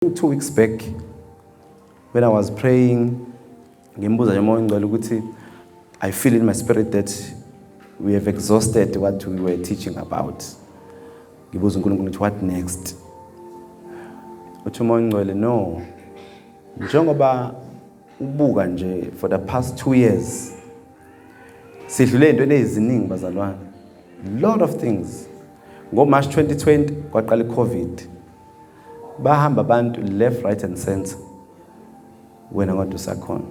2 weeks back when I was praying, ngimbuza nje uMoya oNgcwele ukuthi I feel in my spirit that we have exhausted what we were teaching about. Ngibuza uNkulunkulu ukuthi, "What next?" Uthi uMoya oNgcwele, "No, njengoba ubuka nje, for the past 2 years sidlule ey'ntweni ey'ziningi, bazalwane, lot of things. NgoMarch 2020 kwaqala i-COVID, bahamba abantu left, right and center, wena kodwa usakhona.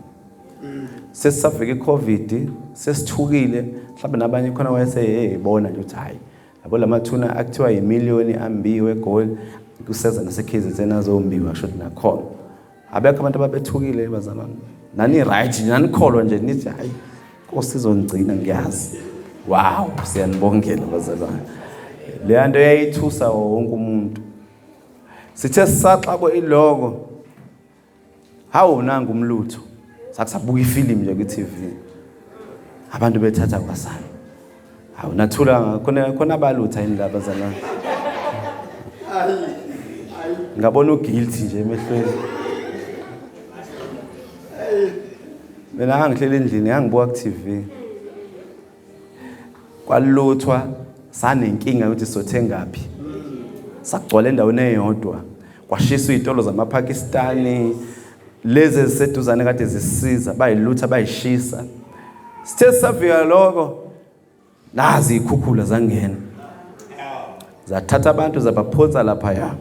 Sesisafika i-COVID, sesithukile, mhlawumbe nabanye khona wayese hey, bona nje ukuthi hayi, yabo, lamathuna akuthiwa imiliyoni ambiwe eGoli, kuseza nase-KZN azombiwa, kusho ukuthi nakhona abekho abantu ababethukile. Bazalwane, nani right nje, nanikholwa nje, nithi, 'Hayi, Nkosi izongigcina, ngiyazi.' Wow, siyanibongela, bazalwane. Leya nto yayithusa wonke umuntu. Sithe sisaxakwe iloko, hawu, nanga umlutho, sakusabuka ifilimu nje ku-TV, abantu bethatha kwasana. Hawu, nathula khona khona, abalutha yini la, bazalwane? Ngabona uguilty nje emehlweni. Mina ngangihleli endlini, ngangibuka ku-TV, kwaluthwa, sanenkinga ukuthi sothengaphi, sagcwala endaweni eyodwa, kwashiswa izitolo zamaPakistani lezi eziseduzane kade zisiza, bayilutha, bayishisa. Sithe sisafika lokho, nazi ikhukhula zangena, zathatha abantu, zabaphonsa laphaya.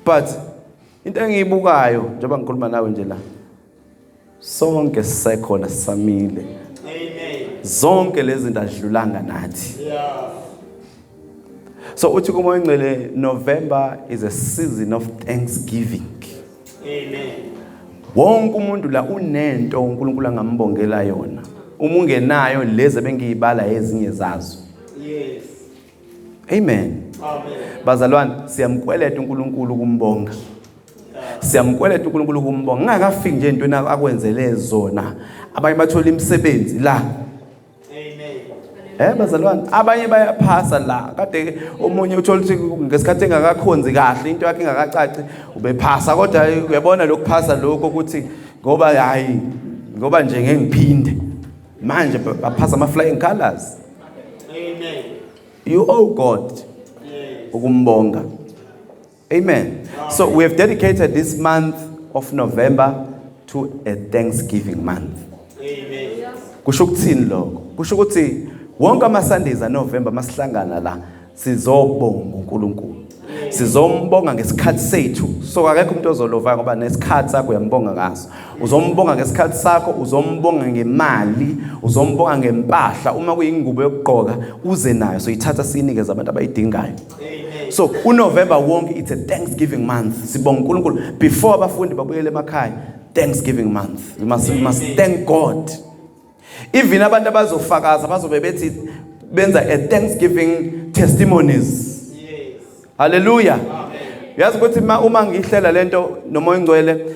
But into engiyibukayo njengoba ngikhuluma nawe nje la, sonke sisekhona, sisamile. Amen. Zonke lezi zinto azidlulanga nathi. So uthi kuMoya oNgcwele, November is a season of thanksgiving. Amen. Wonke umuntu la unento uNkulunkulu angambongela yona. Uma ungenayo, lezi ebengiyibala ezinye zazo. Amen. Amen. Bazalwane, siyamkweleta uNkulunkulu ukumbonga, siyamkweleta uNkulunkulu ukumbonga ngingakafiki nje entweni akwenzele zona. Abanye bathola imisebenzi la. Amen. Bazalwane, abanye bayaphasa la. Kade omunye uthola ukuthi ngesikhathi engakakhonzi kahle, into yakhe ingakacaci, ubephasa, kodwa uyabona lokuphasa lokho ukuthi ngoba hayi, ngoba nje ngeke ngiphinde manje, baphasa ama flying colors. Amen. You owe God ukumbonga. Amen. So we have dedicated this month of November to a thanksgiving month. Amen. Kusho ukuthini lokho? Kusho ukuthi wonke ama Sundays aNovember masihlangana la, sizobonga uNkulunkulu, sizombonga ngesikhathi sethu. So akekho umuntu ozolova, ngoba nesikhathi sakho uyambonga ngaso. Uzombonga ngesikhathi sakho, uzombonga ngemali, uzombonga ngempahla. Uma kuyingubo yokugqoka, uze nayo, soyithatha, siyinikeze abantu abayidingayo. Amen. So uNovember wonke, it's a thanksgiving month. Sibonga uNkulunkulu before abafundi babuyele emakhaya. Thanksgiving month, we must thank God. Even abantu abazofakaza bazobe bethi benza a thanksgiving testimonies. Hallelujah. Uyazi ukuthi uma ngihlela lento noMoya oNgcwele,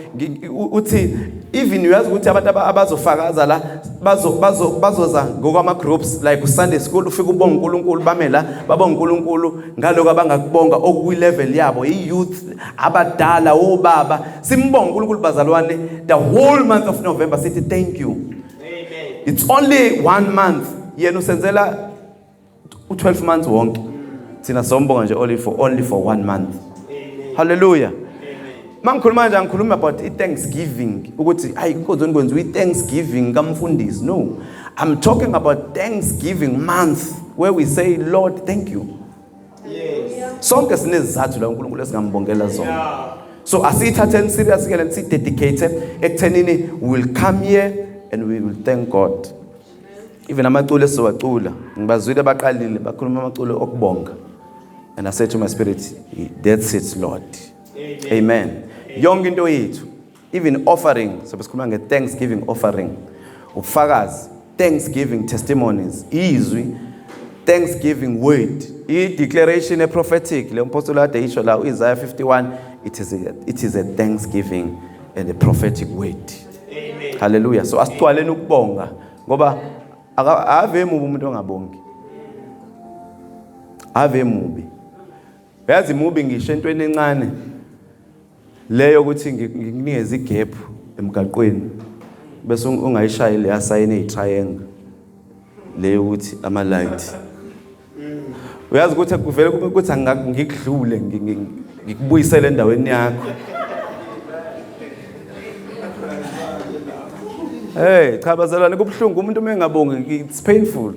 uthi even uyazi ukuthi abantu abazofakaza la bazoza ngokwama groups, like uSunday school, ufika ubonga uNkulunkulu, bame la, babonga uNkulunkulu ngaloko abangakubonga okwi level yabo, i-youth, abadala, obaba. Simbonga uNkulunkulu, bazalwane, the whole month of November, sithi thank you. Amen. It's only one month, yena usenzela u12 months wonke, thina sombonga nje only for one month. Amen. Hallelujah. Amen. Mangikhuluma nje, angikhulumi about i-thanksgiving ukuthi hayi, inkonzweni kwenziwa i-thanksgiving kamfundisi. No, I'm talking about thanksgiving month where we say, "Lord, thank you." Sonke sinezizathu la uNkulunkulu esingambongela zona. So asiyithatheni serious ke lento, sidedicate ekuthenini we will come here and we will thank God. Even amaculo esizowacula, ngibazwile baqalile bakhuluma amaculo okubonga, and I said to my spirit, "That's it, Lord." Amen. Amen. Yonke into yethu, even offering, sobe sikhuluma nge-thanksgiving offering, ubufakazi, thanksgiving testimonies, izwi, thanksgiving word, i-declaration e-prophetic le umpostoli kade isho la, u-Isaiah 51, it is a thanksgiving and a prophetic word. Amen. Hallelujah. So asigcwaleni ukubonga, ngoba ave mubi umuntu ongabongi, ave mubi. Uyazi, mubi ngisho entweni encane. Leyo ukuthi ngikunikeze igap emgaqweni bese ungayishayi leya sign eyi-triangle leyo ukuthi ama-light. Uyazi ukuthi kuvele kube ukuthi ngikudlule ngikubuyisele endaweni yakho. Hey, cha bazalwane, kubuhlungu umuntu uma engabongi, it's painful.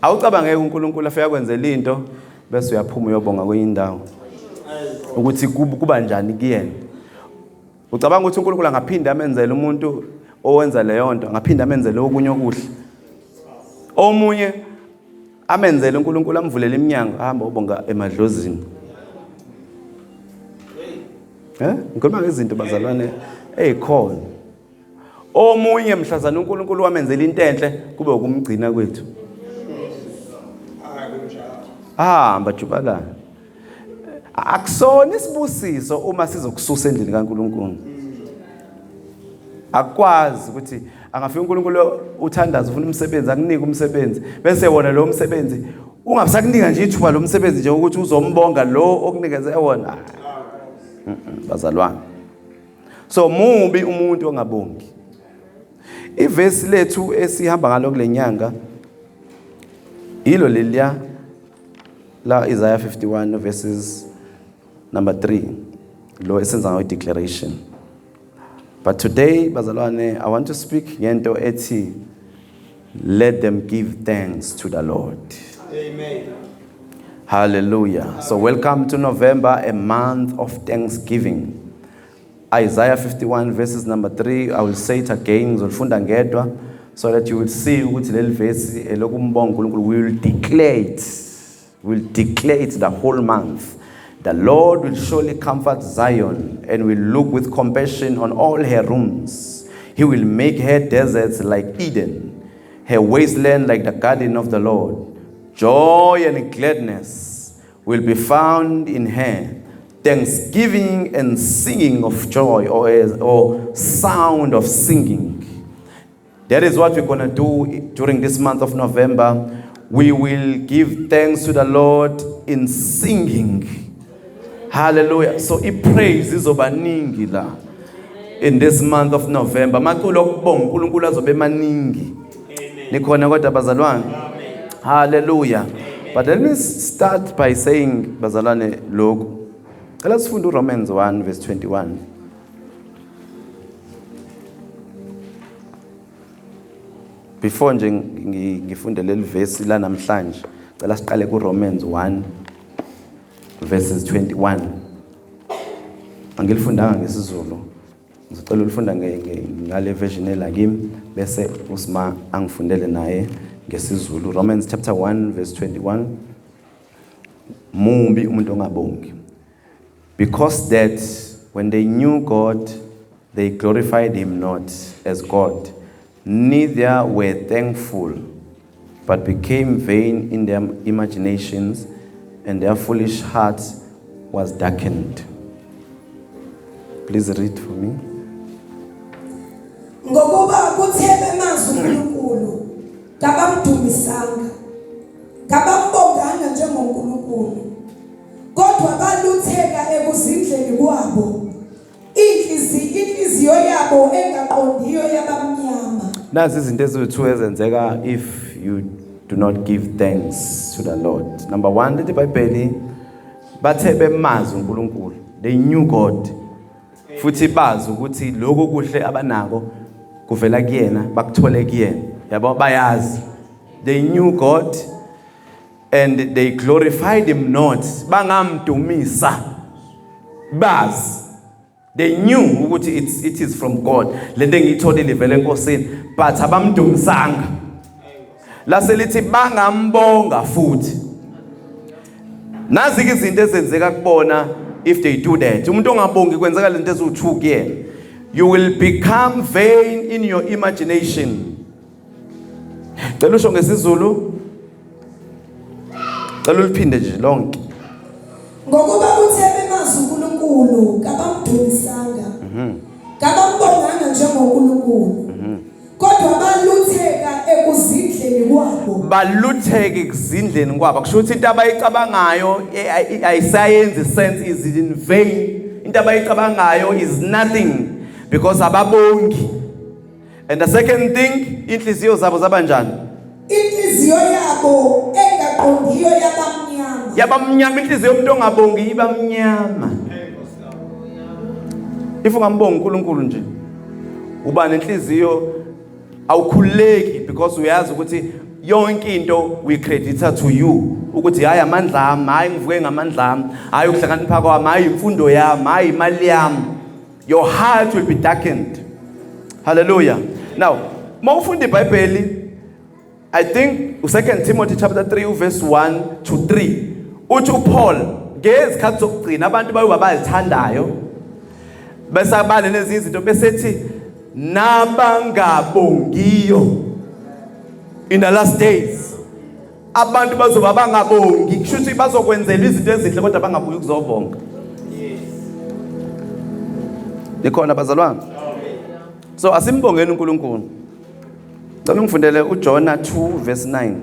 Awucabangeke uNkulunkulu afika kwenzela into bese uyaphuma uyobonga kwenye indawo. Ukuthi kuba njani kuyena. Ucabanga ukuthi uNkulunkulu angaphinda amenzele umuntu owenza leyo nto, angaphinda amenzele okunye okuhle. Omunye amenzele uNkulunkulu amvulele iminyango, ahamba ubonga emadlozini. Ngikhuluma ngezinto bazalwane ezikhona. Omunye mhlazana uNkulunkulu wamenzela into enhle kube ukumgcina kwethu. Hamba jubalana. Akusona isibusiso uma sizokususa endlini kaNkulunkulu. Akwazi ukuthi angafika uNkulunkulu uthandaza ufuna umsebenzi, akunike umsebenzi, bese wona lo msebenzi ungabisakunika nje ithuba lo msebenzi nje ukuthi uzombonga lo okunikeze wona. Bazalwane. So mubi umuntu ongabongi. Ivesi lethu esihamba ngalo kule nyanga yilo leliya la Isaiah 51 verses number 3, lo esenza ngayo declaration. But today bazalwane, I want to speak ngento ethi let them give thanks to the Lord. Amen. Hallelujah. So welcome to November, a month of thanksgiving. Isaiah 51 verses number 3, I will say it again, ngizolifunda ngedwa so that you will see ukuthi leli verse elokumbonga uNkulunkulu. We will declare it. We will declare it the whole month. The Lord will surely comfort Zion and will look with compassion on all her rooms. He will make her deserts like Eden, her wasteland like the garden of the Lord. Joy and gladness will be found in her, thanksgiving and singing of joy, or sound of singing. That is what we're going to do during this month of November. We will give thanks to the Lord in singing. Hallelujah. So i-praise izoba ningi la in this month of November. Amaculo okubonga uNkulunkulu azobe maningi. Nikhona kodwa bazalwane? Hallelujah. But let me start by saying bazalwane lokhu. Cela sifunde uRomans 1 verse 21. Before nje ngifunde leli verse la namhlanje, cela siqale kuRomans 1 verses 21. Angilifundanga ngesiZulu. Ngizocela ulifunda ngale version elakimi bese usima angifundele naye ngesiZulu. Romans chapter 1 verse 21. Mumbi umuntu ongabongi. Because that when they knew God, they glorified him not as God, neither were thankful, but became vain in their imaginations, and their foolish heart was darkened. Please read for me. Ngokuba kuthe bemazi uNkulunkulu, kabamdumisanga, kabambonganga njengoNkulunkulu, kodwa balutheka ekuzindleni kwabo, inhliziyo yabo engaqondiyo yabamnyama. Nazi izinto eziwu-2 ezenzeka if you do not give thanks to the Lord. Number 1, lithi iBhayibheli bathe bemazi uNkulunkulu, they knew God, futhi bazi ukuthi lokho kuhle abanako kuvela kuyena, bakuthole kuyena, yabo, bayazi. They knew God and they glorified him not, bangamdumisa, bazi. They knew ukuthi it is from God, lento engiyitholile ivela eNkosini, but abamdumisanga. Lase lithi bangambonga futhi. Nazi izinto ezenzeka kubona if they do that. Umuntu ongabongi kwenzeka lento eziwu-2 kuyena. You will become vain in your imagination. Cela usho ngesiZulu. Cela uliphinde nje lonke. Ngokuba kuthe bemazi uNkulunkulu, kabamdumisanga, kabambonganga njengoNkulunkulu, kodwa balutheka ekuzindleni kwabo. Balutheka ekuzindleni kwabo. Kusho ukuthi into abayicabangayo ayisayenzi sense, is in vain. Into abayicabangayo is nothing because ababongi. And the second thing, inhliziyo zabo zabanjani? Inhliziyo yabo engaqondiyo yabamnyama. Yabamnyama inhliziyo yomuntu ongabongi ibamnyama. If ungambongi uNkulunkulu nje uba nenhliziyo awukhululeki because uyazi ukuthi yonke into we credit to you ukuthi hayi amandla ami, hayi ngivuke ngamandla ami, hayi ukuhlakanipha kwami, hayi imfundo yami, hayi imali yami. Your heart will be darkened. Hallelujah. Now, mawufunda iBhayibheli, I think 2 Timothy chapter 3 verse 1 to 3 uthi uPaul ngezikhathi zokugcina abantu bayoba bazithandayo bese abale nezinye izinto besethi nabangabongiyo. In the last days abantu bazoba bangabongi, kusho ukuthi bazokwenzela izinto ezinhle kodwa bangabuyi ukuzobonga. Nikhona bazalwane? So asimbongeni uNkulunkulu. Cela ungifundele uJona 2 verse 9.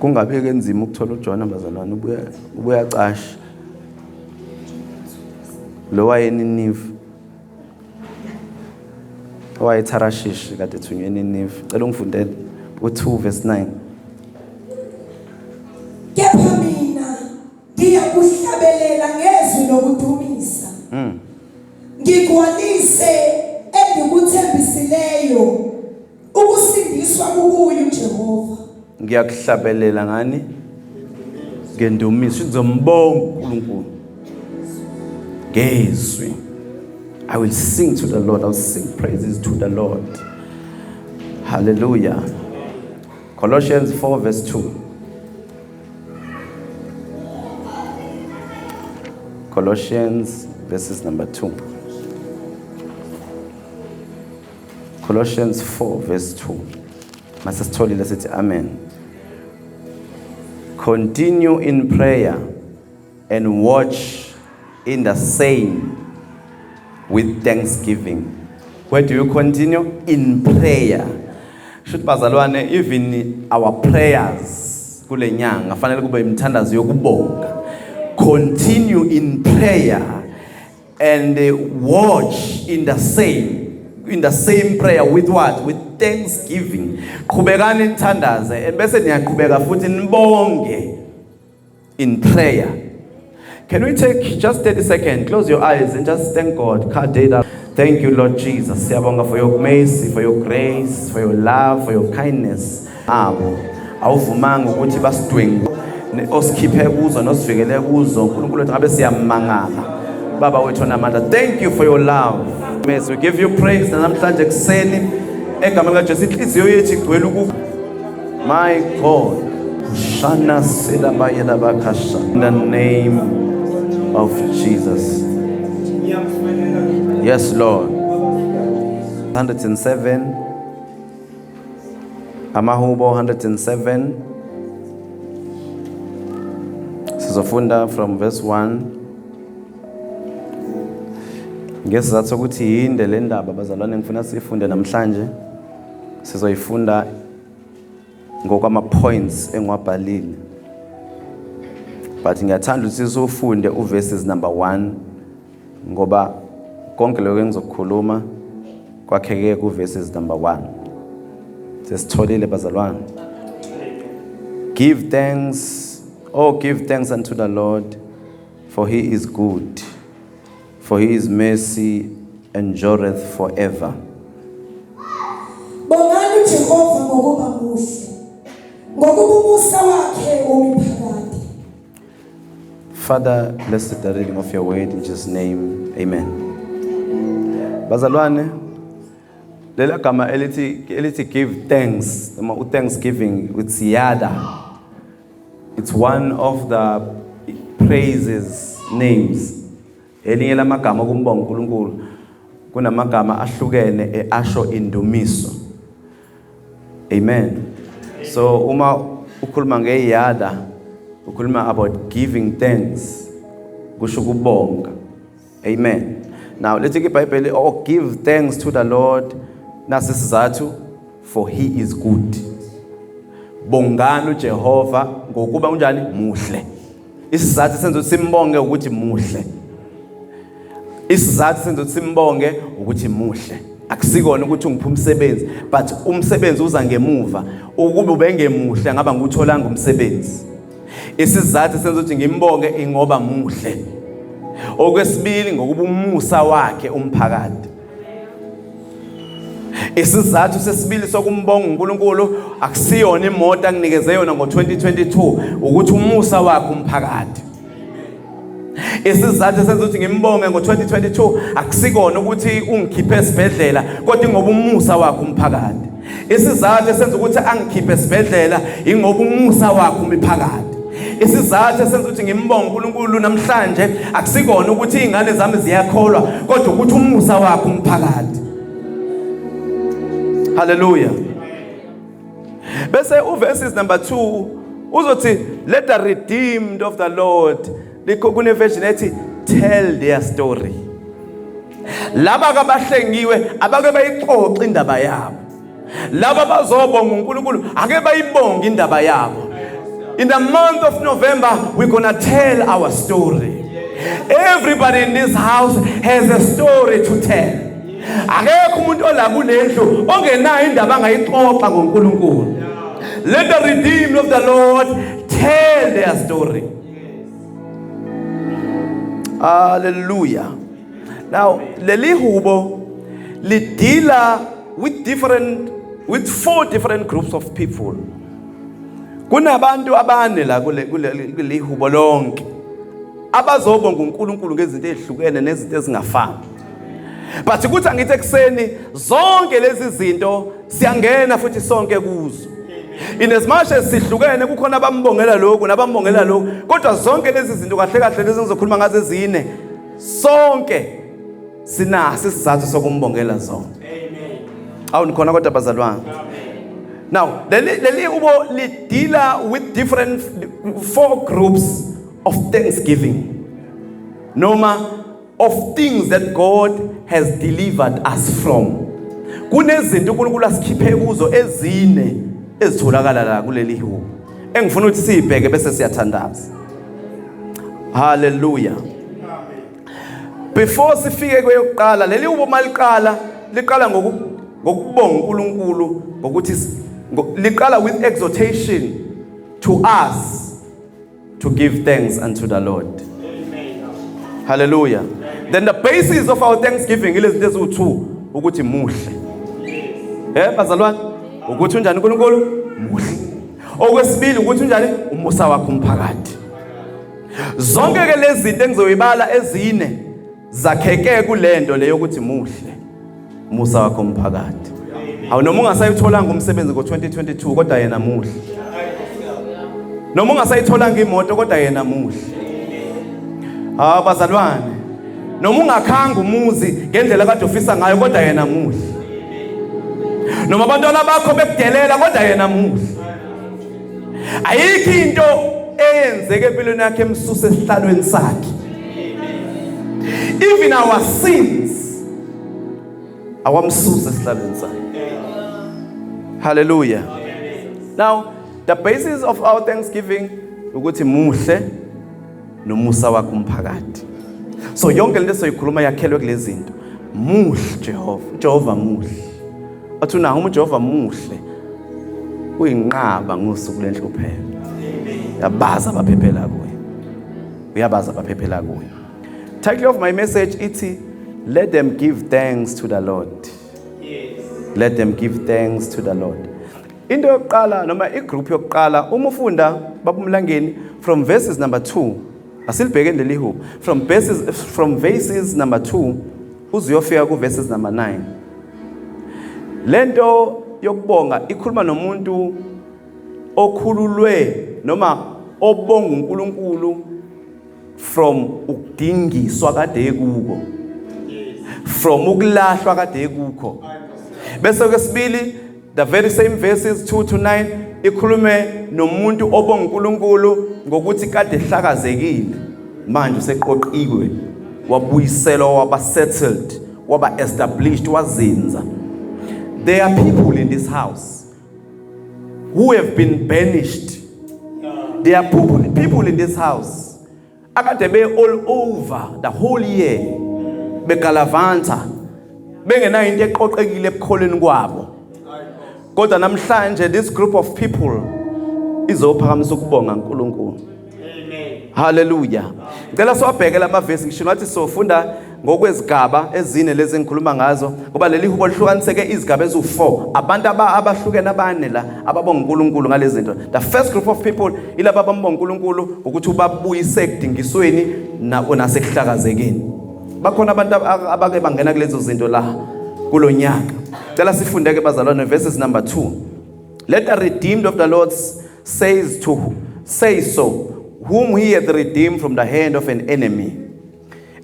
Kungabe kenzima ukuthola uJona bazalwane, ubuya ubuya casha. Lo wayeNinive. OwayeTharashish kade ethunywe eNinive. Cela ungifundele u2 verse 9. Kepha mina ngiyakuhlabelela ngezwi lokudumisa. Ngigcwalise engikuthembisileyo ukusindiswa kukuye uJehova. Ngiyakuhlabelela ngani? Ngendumiso ngizombonga uNkulunkulu. Ngezwi. I will sing to the Lord. I will sing praises to the Lord. Hallelujah. Colossians 4 verse 2. Colossians verses number 2. Colossians 4 verse 2. Masesitholile sithi amen. Continue in prayer and watch in the same with thanksgiving. Where do you continue? In prayer. Shuthi bazalwane, even our prayers kule nyanga fanele kube imithandazo yokubonga. Continue in prayer and watch in the same in the same prayer with what? With thanksgiving. Qhubekani nithandaze and bese niyaqhubeka futhi nibonge in prayer. Can we take just 30 seconds? Close your eyes and just thank God. Thank you, Lord Jesus. Siyabonga for your mercy, for your grace, for your love, for your kindness. Abo awuvumanga ukuthi basidwengu osikhiphe kuzo nosivikele kuzo. uNkulunkulu wethu ngabe siyamangala. Baba wethu onamandla, thank you for your love. Mercy, we give you praise namhlanje kuseni egameni likaJesu. Inhliziyo yethu igcwele uku My God. Shana selabayela bakasha. In the name of Jesus. Yes, Lord. 107. Amahubo 107. Sizofunda from verse 1. Ngesizathu sokuthi yinde le ndaba bazalwane ngifuna siyifunde namhlanje. Sizoyifunda ngokwama points engiwabhalile. But ngiyathanda ukuthi sizofunde uverses number 1 ngoba konke lokho engizokukhuluma kwakheke ku verses number 1. Sesitholile bazalwane. Give thanks, oh give thanks unto the Lord, for he is good, for his mercy endureth forever. Bongani uJehova ngokuba muhle, ngokuba umusa wakhe umi phakade. Father, bless the reading of your word in Jesus' name. Amen. Bazalwane, lela gama elithi give thanks, noma u-thanksgiving with yada. It's one of the praises names. Elinye lamagama okumbonga uNkulunkulu kunamagama ahlukene asho indumiso. Amen. So uma ukhuluma ngeyada ukhuluma about giving thanks, kusho ukubonga. Amen. Now let's take iBhayibheli, oh give thanks to the Lord, nasi isizathu, for he is good. Bongani uJehova ngokuba unjani? Muhle. Isizathu senza ukuthi simbonge ukuthi muhle. Isizathu senza ukuthi simbonge ukuthi muhle. Akusikona ukuthi ungipha umsebenzi, but umsebenzi uza ngemuva. Ukube ubengemuhle ngaba ngutholanga umsebenzi. Isizathu senza ukuthi ngimbonge ingoba muhle. Okwesibili, ngokuba umusa wakhe umphakathi. Isizathu sesibili sokumbonga uNkulunkulu akusiyona imoto anginikeze yona ngo-2022, ukuthi umusa wakhe umphakathi. Isizathu senza ukuthi ngimbonge ngo-2022 akusikona ukuthi ungikhiphe esibhedlela, kodwa ingoba umusa wakhe umphakathi. Isizathu esenza ukuthi angikhiphe esibhedlela ingoba umusa wakhe umiphakathi. Isizathu esenza ukuthi ngimbonge uNkulunkulu namhlanje akusikona ukuthi izingane zami ziyakholwa, kodwa ukuthi umusa wakhe umphakathi. Hallelujah. Bese uverses number 2 uzothi, "Let the redeemed of the Lord," likho kune version ethi, "tell their story." Laba kabahlengiwe abake bayixoxe indaba yabo. Laba bazobonga uNkulunkulu ake bayibonge indaba yabo. In the month of November, we're going to tell our story. Everybody in this house has a story to tell. Akekho umuntu ola kulendlu ongenayo indaba angayixoxa ngoNkulunkulu. Let the redeemed of the Lord tell their story. Hallelujah. Now, leli hubo lidila with four different groups of people. Kunabantu abane la kule hubo lonke abazobonga uNkulunkulu ngezinto ezihlukene nezinto ezingafani. But kuthi angithi ekuseni zonke lezi zinto siyangena futhi sonke kuzo. In as much as sihlukene, kukhona abambongela lokhu nabambongela lokhu, kodwa zonke lezi zinto kahle kahle lezi ngizokhuluma ngazo ezine, sonke sinaso isizathu sokumbongela zona. Awu, nikhona kodwa, bazalwane? Now, leli hubo lidila with different four groups of thanksgiving noma of things that God has delivered us from. Kunezinto uNkulunkulu asikhiphe kuzo ezine ezitholakala la kuleli hubo engifuna ukuthi siyibheke bese siyathandaza. Hallelujah. Before sifike kweyokuqala, leli hubo maliqala liqala ngokubonga uNkulunkulu ngokuthi liqala with exhortation to us to give thanks unto the Lord. Hallelujah. Then the basis of our thanksgiving ilezi zinto eziwu-2, ukuthi muhle. Bazalwane, ukuthi unjani uNkulunkulu? Muhle. Okwesibili, ukuthi unjani? Umusa wakhe umphakathi. Zonke ke lezi zinto engizoyibala ezine zakheke kulento leyo ukuthi muhle. Umusa wakho umphakathi. Awu, noma ungasayitholanga umsebenzi ngo-2022, kodwa yena muhle. Noma ungasayitholanga imoto, kodwa yena muhle. Ah, bazalwane, noma ungakhanga umuzi ngendlela kade ufisa ngayo, kodwa yena muhle. Noma abantwana bakho bekudelela, kodwa yena muhle. Ayikho into eyenzeke empilweni yakhe emsuse esihlalweni sakhe. Even our sins awamsusa esihlalweni sakhe. Hallelujah. Now, the basis of our thanksgiving ukuthi muhle nomusa wakhe umphakathi. So yonke lento soyikhuluma yakhelwe kulezi zinto. Muhle Jehova, Jehova muhle. Athi unawo uJehova muhle. Uyinqaba ngosuku lenhlupheko. Uyabaza abaphephela kuye. Uyabaza abaphephela kuye. Title of my message ithi, "Let them give thanks to the Lord." Let them give thanks to the Lord. Into yokuqala noma igroup yokuqala, uma ufunda, babumlangeni, from verses number 2, asilibheke leli hubo from verses number 2 uzuyofika ku verses number 9. Lento yokubonga ikhuluma nomuntu okhululwe noma obonga uNkulunkulu from ukudingiswa kade ekuko, from ukulahlwa kade ekukho. Bese kwesibili, the very same verses 2 to 9 ikhulume nomuntu obonga uNkulunkulu ngokuthi kade ehlakazekile, manje useqoqiwe, wabuyiselwa, waba settled, waba established, wazinza. There are people in this house who have been banished. There are people in this house Akade be all over the whole year begalavanta bengenayo into eqoqekile ebukholweni kwabo. Kodwa namhlanje this group of people izophakamisa ukubonga uNkulunkulu. Amen. Hallelujah. Ngicela siwabheke lamavesi, ngisho ngathi sofunda ngokwezigaba ezine lezi engikhuluma ngazo, ngoba leli hubo lihlukaniseke izigaba eziwu4, abantu abahlukene abane la ababonga uNkulunkulu ngalezi zinto. The first group of people ilaba abambonga uNkulunkulu ukuthi ubabuyise ekudingisweni nasekuhlakazekeni. Bakhona abantu abake bangena kulezo zinto la kulonyaka. Cela sifunde ke bazalwane, verses number 2. Let the redeemed of the Lord says to say so, whom he hath redeemed from the hand of an enemy,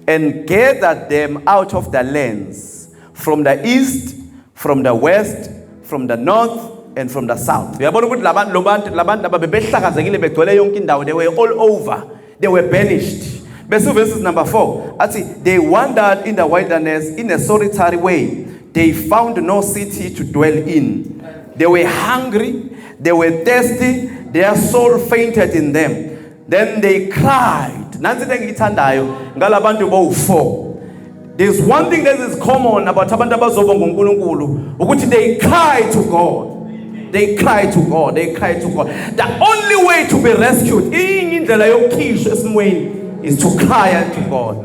and gathered them out of the lands, from the east, from the west, from the north and from the south. Uyabona ukuthi labantu lobantu labantu laba bebehlakazekile, begcwele yonke indawo. They were all over, they were banished. Bese verses number 4 athi, they wandered in the wilderness in a solitary way, they found no city to dwell in. They were hungry, they were thirsty, their soul fainted in them. Then they cried. Nansi into engiyithandayo ngalabantu bowu4. There's one thing that is common about abantu abazobonga uNkulunkulu, ukuthi they cry to God. They cry to God. They cry to God. The only way to be rescued, inye indlela yokukhishwa esimweni, is to cry unto God.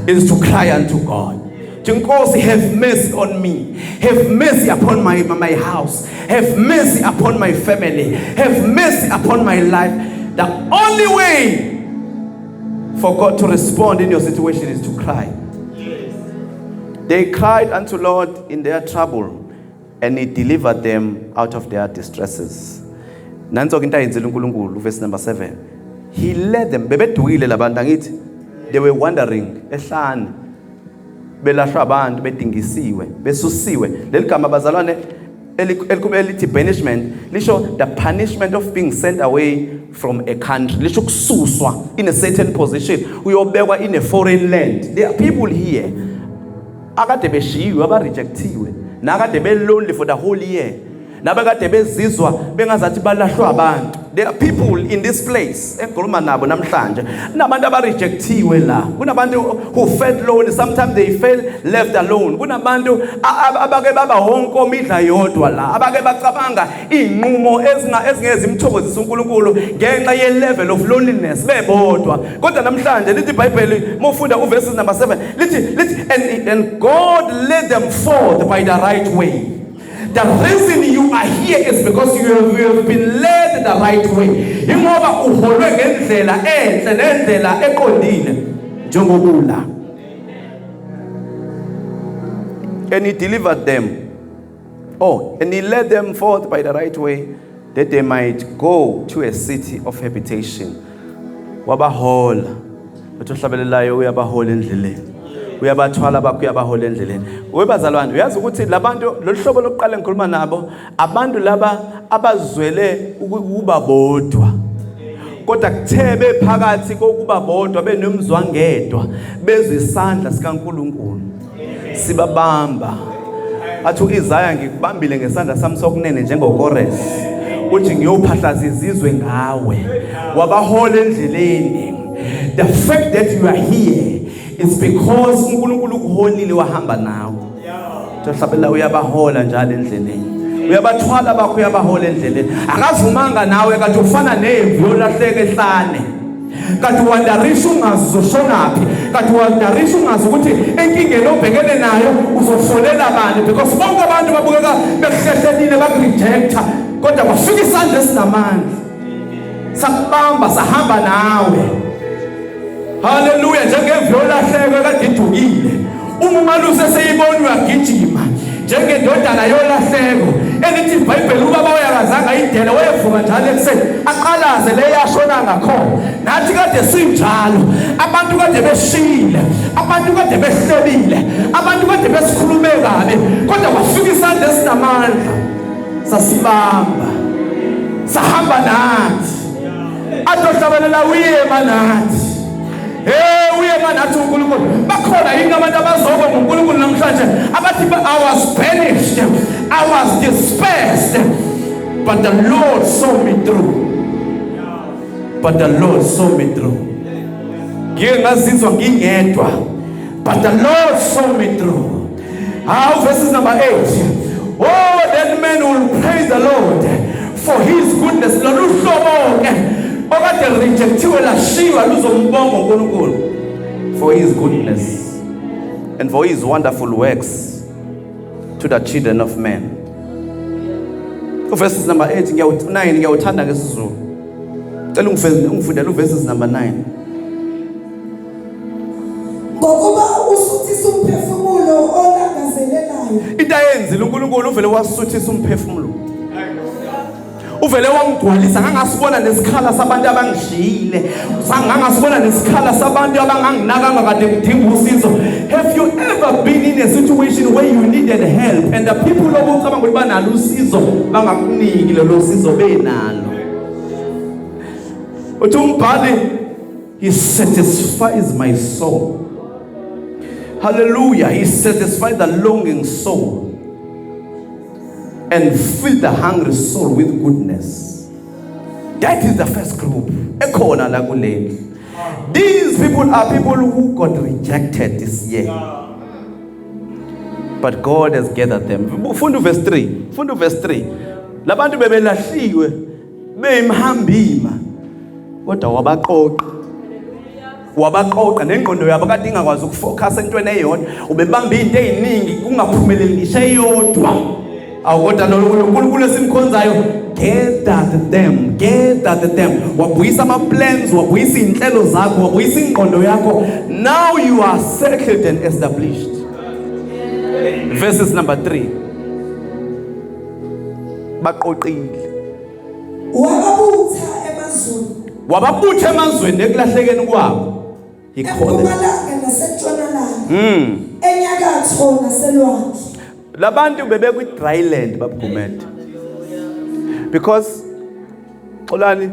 Is to cry unto God. Nkosi, have mercy on me. Have mercy upon my house. Have mercy upon my family. Have mercy upon my life. The only way for God to respond in your situation is to cry. They cried unto Lord in their trouble, and he delivered them out of their distresses. Nanso ke into ayenzile uNkulunkulu, verse number 7. He led them. Bebedukile labantu, angithi? They were wandering ehlane. Belahlwa abantu, bedingisiwe, besusiwe. Leli gama bazalwane elithi banishment lisho the punishment of being sent away from a country. Lisho ukususwa in a certain position, uyobekwa in a foreign land. There are people here akade beshiyiwe, abarejectiwe, nakade be-lonely for the whole year, nabekade bezizwa bengazathi balahlwa abantu. There are people in this place engikhuluma nabo namhlanje, kunabantu abarejectiwe la, kunabantu who felt lonely, sometimes they felt left alone. Kunabantu abake baba honkomo idla yodwa la, abake bacabanga iy'nqumo ezingeke zimthokozise uNkulunkulu ngenxa ye-level of loneliness bebodwa. Kodwa namhlanje lithi iBhayibheli, uma ufunda uverses number 7, lithi and God led them forth by the right way. The reason you are here is because you have been led the right way. Ingoba uholwe ngendlela enhle nendlela eqondile njengobula. And he delivered them. Oh, and he led them forth by the right way, that they might go to a city of habitation. Wabahola. Uthi ohlabelelayo uyabahola endleleni. Uyabathwala bakho, uyabahola endleleni. Webazalwane, uyazi ukuthi labantu lolu hlobo lokuqala engikhuluma nabo, abantu laba abazwele ukuba bodwa. Kodwa kuthe bephakathi kokuba bodwa, benomzwangedwa, bezwe isandla sikaNkulunkulu sibabamba. Athi uIsaya, ngikubambile ngesandla sami sokunene njengoKores, uthi ngiyophahlaza izizwe ngawe. Wabahola endleleni. The fact that you are here is because uNkulunkulu ukuholile, wahamba nawe. Uhlabela uyabahola njalo endleleni, uyabathwala bakho, uyabahola endleleni. Akavumanga nawe kanti ufana nemvu yolahleka ehlane, kanti wandarisha ungazi uzoshonaphi, kanti wandarisha ungazi ukuthi enkingeni obhekene nayo uzofonela bani, because bonke abantu babukeka bekuhlehlelile, bakurejecta. Kodwa kwafika isandla esinamandla, sakubamba, sahamba nawe. Haleluya! Njengemvu yolahleko kade idukile, uma umalusi eseyibona uyagijima, njengendodana yolahleko elithi iBhayibheli ubaba uyakazange ayidele, wayevuka njalo ekuseni aqalaze le yashona ngakhona. Nathi kade sinjalo. Abantu kade beshile, abantu kade behlebile, abantu kade besikhulume kabi, kodwa kwafika isandla esinamandla, sasibamba, sahamba nathi. Athi ohlabelela uyema nathi. Hey, uyema nathi uNkulunkulu. Bakhona yini abantu abazoba nguNkulunkulu namhlanje abathi, "I was banished, I was dispersed, but the Lord saw me through. But the Lord saw me through"? Ngike ngazizwa ngingedwa. But the Lord saw me through. How verses number 8. Oh, that man will praise the Lord for his goodness. Lolu hlobo ke okade rejectiwe lashiywa luzombonga uNkulunkulu for his goodness and for his wonderful works to the children of men. Verses number 8 ngiyawu 9 ngiyawuthanda ngesiZulu. Cela ungifundele uverses number 9. Ngokuba usuthisa umphefumulo olangazelelayo. Into ayenzile uNkulunkulu uvele wasuthisa umphefumulo. Uvele wangigcwalisa ngangasibona nesikhala sabantu abangishiyile. Sangangasibona nesikhala sabantu abanganginakanga kade ngidinga usizo. Have you ever been in a situation where you needed help and the people obucabanga ukuthi banalo usizo bangakuniki lelo sizo benalo? Uthi umbhali he satisfies my soul. Hallelujah. He satisfies the longing soul and fill the hungry soul with goodness. That is the first group. Ekhona la kuleli. These people are people who got rejected this year. But God has gathered them. Funda verse 3. Funda verse 3. Labantu bebelahliwe beyimhambima kodwa wabaqoqa. Wabaqoqa nengqondo yabo kade ingakwazi ukufocus entweni eyodwa. Ubebamba into eziningi kungaphumeleli ngisho eyodwa. Awu kodwa lo uNkulunkulu esimkhonzayo gathered them, gathered them. Wabuyisa ama plans, wabuyisa inhlelo zakho, wabuyisa ingqondo yakho. Now you are settled and established. Verses number 3. Baqoqile. Wababutha emazweni. Wababutha emazweni ekulahlekeni kwabo. He called them. Empumalanga nasentshonalanga. Enyakatho naselwandle. Labantu bebekwi dry land babugumede. Because xolani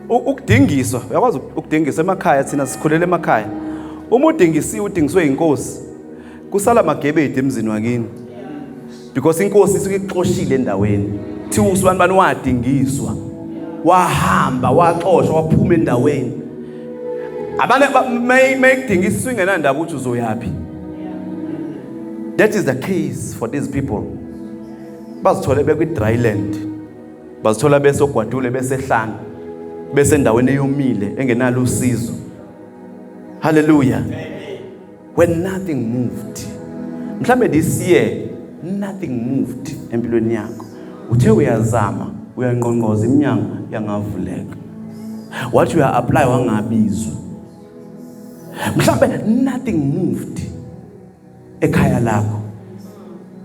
ukudingiswa uyakwazi ukudingiswa emakhaya thina sikhulele emakhaya. Uma udingisiwe udingiswe inkosi. Kusala magebedi emzini wakini. Because inkosi isuke ixoshile endaweni. Thiwa usibani bani wadingiswa. Wahamba waxoshwa waphuma endaweni. Abane mayikudingisa ingenandaba ukuthi uzoyapi. That is the case for these people. Bazithole bekwi dry land. Bazithola besogwadule besehlanga. Besendaweni eyomile engenalo usizo. Hallelujah. Amen. When nothing moved. Mhlambe this year nothing moved empilweni yakho. Uthe uyazama, uyangqongqoza iminyango yangavuleka. Wathi uya apply wangabizwa. Mhlambe nothing moved ekhaya lakho.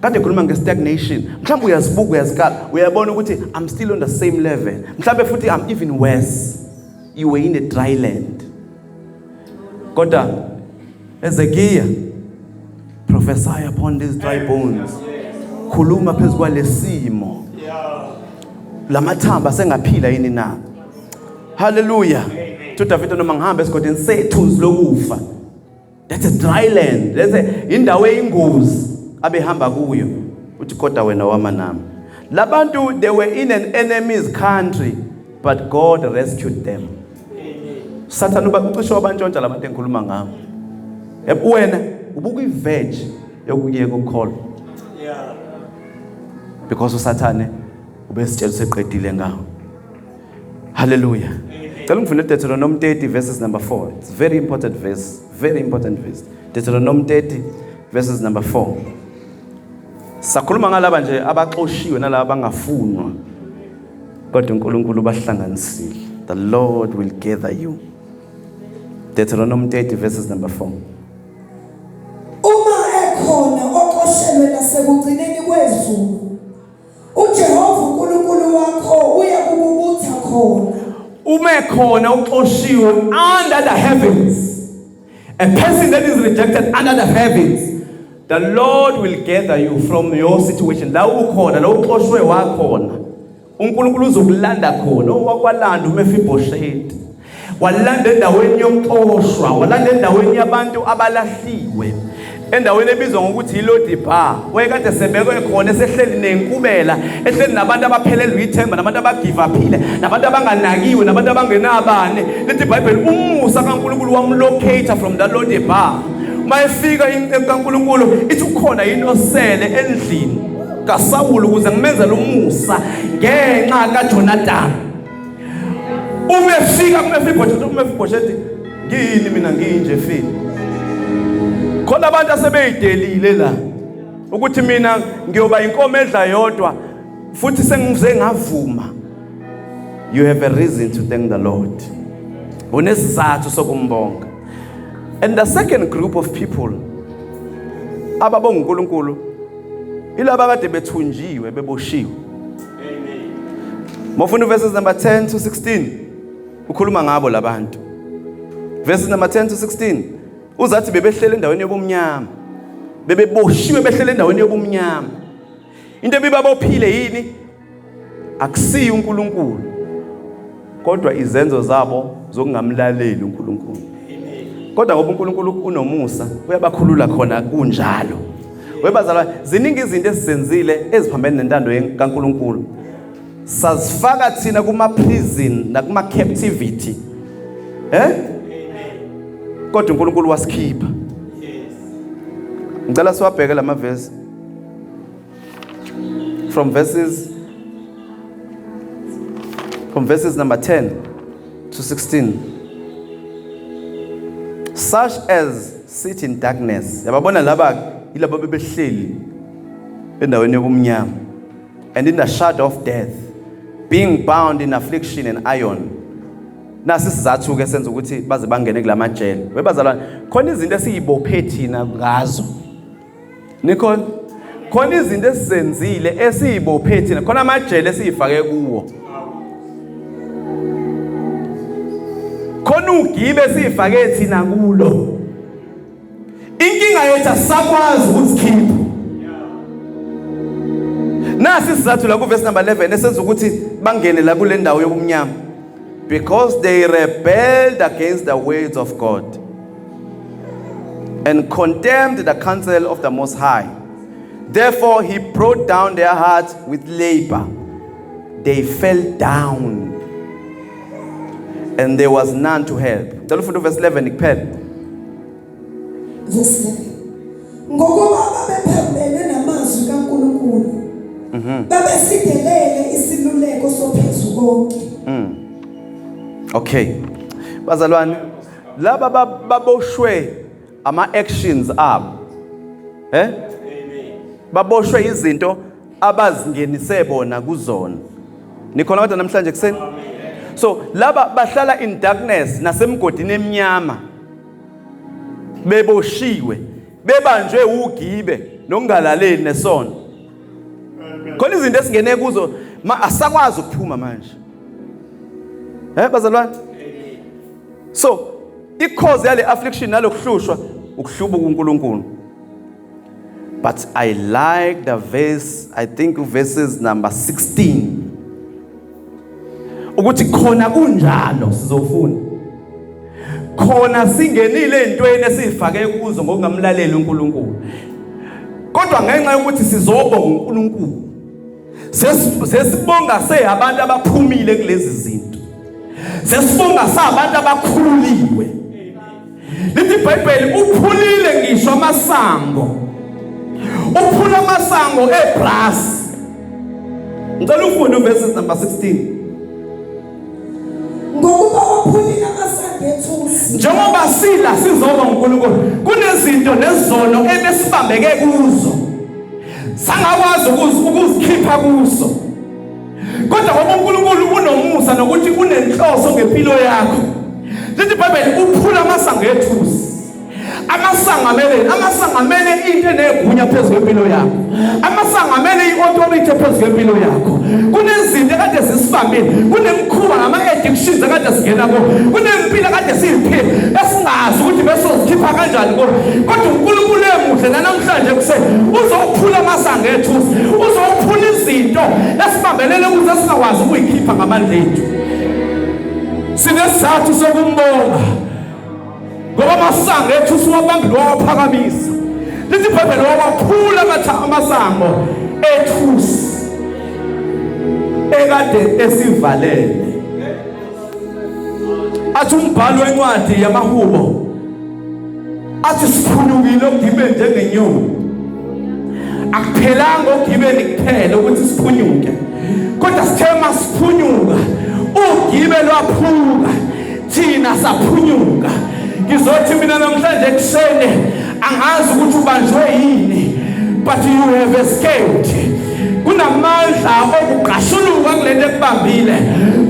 Kade khuluma nge-stagnation. Mhlambe uyazibuka uyazikala, uyabona ukuthi I'm still on the same level. Mhlambe futhi I'm even worse. You were in a dry land. Kodwa Ezekiel prophesy upon these dry bones. Khuluma phezu kwalesimo. Lamathamba sengaphila yini na? Hallelujah. To David noma ngihamba esigodini sethunzi lokufa. That's a dry land. That's a indawo eyingozi abehamba kuyo. Uthi kodwa wena wama nami. Labantu they were in an enemy's country but God rescued them. Sathane uba ucishe wabantshontsha labantu engikhuluma ngabo. Yebo wena ubuka i-verge yokuyeka ukukholwa. Yeah. Because uSathane ubesitshela useqedile ngawo. Hallelujah. Cela ungifundele Deuteronomy 30 verses number 4. It's very important verse, very important verse. Deuteronomy 30 verses number 4. Sakhuluma ngalaba nje abaxoshiwe nalaba abangafunwa. Kodwa uNkulunkulu bahlanganisile. The Lord will gather you. Deuteronomy 30 verses number 4. Uma ekhona oxoshelwe nasekugcineni kwezulu, uJehova uNkulunkulu wakho uyakukubutha khona. Uma ekhona uxoshiwe under the heavens. A person that is rejected under the heavens, the Lord will gather you from your situation. La ukhona, la uxoshwe wakhona. uNkulunkulu uzokulanda khona. Owakwalanda uMephibosheth. Walanda endaweni yokuxoshwa, walanda endaweni yabantu abalahliwe. Endaweni ebizwa ngokuthi iLodi Bar, wayekade sebekwe khona esehleli nenkubela, ehleli nabantu abaphelelwe ithemba, nabantu abagive uphile, nabantu abanganakiwe, nabantu abangenabani. Lithi iBhayibheli umusa kaNkulunkulu wamlocate from the Lodi Bar. Uma efika inceku kaNkulunkulu ithi ukhona yini osele endlini kaSawulu ukuze ngimenzele umusa ngenxa kaJonathan. Uma efika kuMefiboshethi, uMefiboshethi ngiyini mina nginje fini. Khona abantu asebeyidelile la ukuthi mina ngiyoba inkomo edla yodwa futhi sengize ngavuma. You have a reason to thank the Lord. Unesizathu sokumbonga. And the second group of people ababonga uNkulunkulu ilaba kade bethunjiwe beboshiwe. Amen. Mofunda verses number 10 to 16 ukhuluma ngabo labantu. Verses number 10 to 16 uzathi bebehlele endaweni yobumnyama. Bebeboshiwe behlele endaweni yobumnyama. Into ebibabophile yini? Akusiyo uNkulunkulu. Kodwa izenzo zabo zokungamlaleli uNkulunkulu. Kodwa ngoba uNkulunkulu unomusa uyabakhulula khona kunjalo. Webazalwane, ziningi izinto esizenzile eziphambene nentando kaNkulunkulu. Sazifaka thina kuma prison nakuma captivity. Eh? Kodwa uNkulunkulu wasikhipha. Yes. Ngicela siwabheke lamavesi. From verses number 10 to 16. Such as sit in darkness. Yababona laba yilabo bebehleli endaweni yobumnyama and in the shadow of death, being bound in affliction and iron. Nasi isizathu ke senza ukuthi baze bangene kulamajele. Webazalwane, khona izinto esiyibophe thina ngazo. Nikhona? Khona izinto esizenzile esiyibophe thina, khona amajele esiyifake kuwo. Khona ugibe esiyifake thina kulo. Inkinga yethu asisakwazi ukuzikhipha. Nasi isizathu la kuverse number 11 esenza ukuthi bangene la kule ndawo yobumnyama. Because they rebelled against the words of God and condemned the counsel of the Most High. Therefore he brought down their hearts with labor. They fell down and there was none to help. Ngicela ufunde verse 11 kuphela. Verse 11. Ngokuba babephambene namazwi kaNkulunkulu. Babesidelele isiluleko sophezukonke. Okay. Bazalwane, laba baboshwe ama actions abo. Eh? Baboshwe izinto abazingenise bona kuzona. Nikhona kodwa namhlanje kuseni? So laba bahlala in darkness nasemgodini emnyama. Beboshiwe, bebanjwe ugibe nokungalaleli nesono. Khona izinto esingene kuzo ma asakwazi ukuphuma manje. Eh bazalwane? So i-cause yale affliction nalokuhlushwa ukuhlubuka uNkulunkulu. But I like the verse, I think verses number 16. Ukuthi khona kunjalo sizofuna. Khona singenile entweni esifake kuzo ngokungamlaleli uNkulunkulu. Kodwa ngenxa yokuthi sizobonga uNkulunkulu sesibonga seyabantu abaphumile kulezi zinto. Sesibonga sabantu abakhululiwe. Lithi iBhayibheli uphulile ngisho amasango. Uphula amasango ebrass. Ngicela ufunde uverses number 16. Ngokuba waphulile amasango ethusi. Njengoba sila sizoba uNkulunkulu kunezinto nezono ebesibambeke kuzo. Sangakwazi ukuzikhipha kuso. Kodwa ngoba uNkulunkulu unomusa nokuthi unenhloso ngempilo yakho. Lithi iBhayibheli uphula amasango ethusi. Amasango amele, amasango amele into enegunya phezu kwempilo yakho. Amasango amele i-authority phezu kwempilo yakho. Kunezinto ekade zisibambile, kunemikhuba nama-addictions ekade singena kuwo, kunempilo ekade siyiphila esingazi ukuthi besozikhipha kanjani kuwo. Kodwa uNkulunkulu emuhle nanamhlanje kuseni uzophula amasango ethusi, uzophula izinto esibambelele kuze singakwazi ukuyikhipha ngamandla ethu. Sinesizathu sokumbonga. Ngoba amasango ethu siwabambile wawaphakamisa. Lithi iBhayibheli wawaphula amasango ethusi ekade esivalele. Athi umbhalo wencwadi yamahubo athi siphunyukile ogibeni njengenyoni. Akuphelanga ogibeni kuphela ukuthi siphunyuke, kodwa sithe masiphunyuka ugibe lwaphuka, thina saphunyuka. Ngizothi mina namhlanje ekuseni angazi ukuthi ubanjwe yini, but you have escaped. Kunamandla okugqashuluka kulento ekubambile,